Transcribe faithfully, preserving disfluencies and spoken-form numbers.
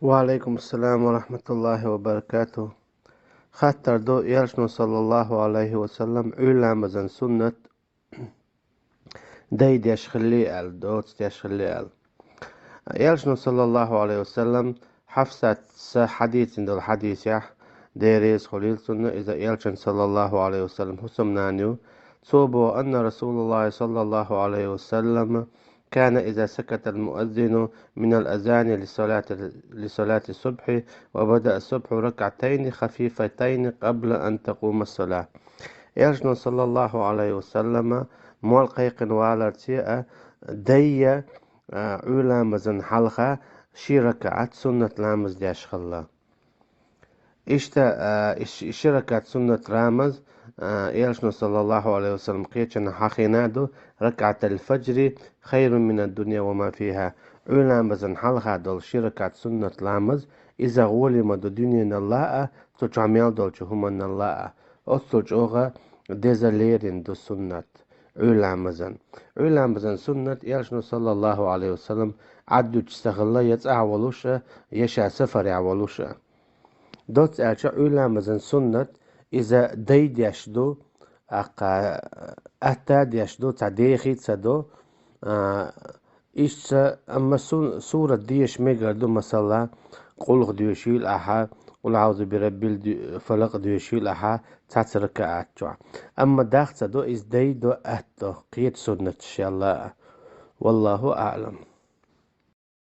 Ва алейкум ассалам ва рахматуллахи ва баракатух. Хаттар ду, Элчано, саллаллаху алейхи ва саллам, Ӏуйра ламазан суннат дайдеш хилли аьлла, доцдеш хилли аьлла. Элчано, саллаллаху алейхи ва саллам, Хьафсатца хьадийцина долу хьадисехь, Дела реза хуьлийла цунна, иза Элчан, саллаллаху алейхи ва саллам, хӀусамнана ю, цо боху: «Анна Расулаллахи, саллаллаху алейхи ва саллам, كان إذا سكت المؤذن من الأذان لصلاة، لصلاة الصبح، وبدأ الصبح ركعتين خفيفتين قبل أن تقوم الصلاة». Элчано, саллаллаху алейхи ва саллама, молла кхайкхина валарца а, дайя, а, Ӏуйра ламазан хьалха ши ракаӀат суннат ламаз деш хилла. Иштта, а, и ши, и ши ракаӀат суннат ламаз, а, Элчано, саллаллаху алейхи ва саллам, кхечанхьа хьахийна ду: «ركعتا الفجر خير من الدنيا وما فيها». Ӏуйра ламазан хьалха долу ши ракаӀат суннат ламаз, иза гӀоле ма ду дуьненал а, цу чохь мел долчу хӀуманал а. Оццул чӀогӀа деза лерина ду суннат Ӏуйра ламазан. Ӏуйра ламазан суннат Элчано, саллаллаху алейхи ва саллам, Ӏад дуьтуш ца хилла, я цӀахь волуш а, я ша сафарехь волуш а. Доцца аьлча, Ӏуйра ламазан суннат, иза дайдеш ду, аккха, атта деш ду, цхьа дехий ца до, а, иштта, амма сун-, сурат деша мегар ду, масала, къулх доьшийла ахьа, къул аӀузу би раббил ду-, фалакъ доьшийла ахьа, цхьацца ракаӀат чохь. Амма дах ца до, иза дайдо, атто, кхечу суннаташ ялла а. Валлаху аӀлам.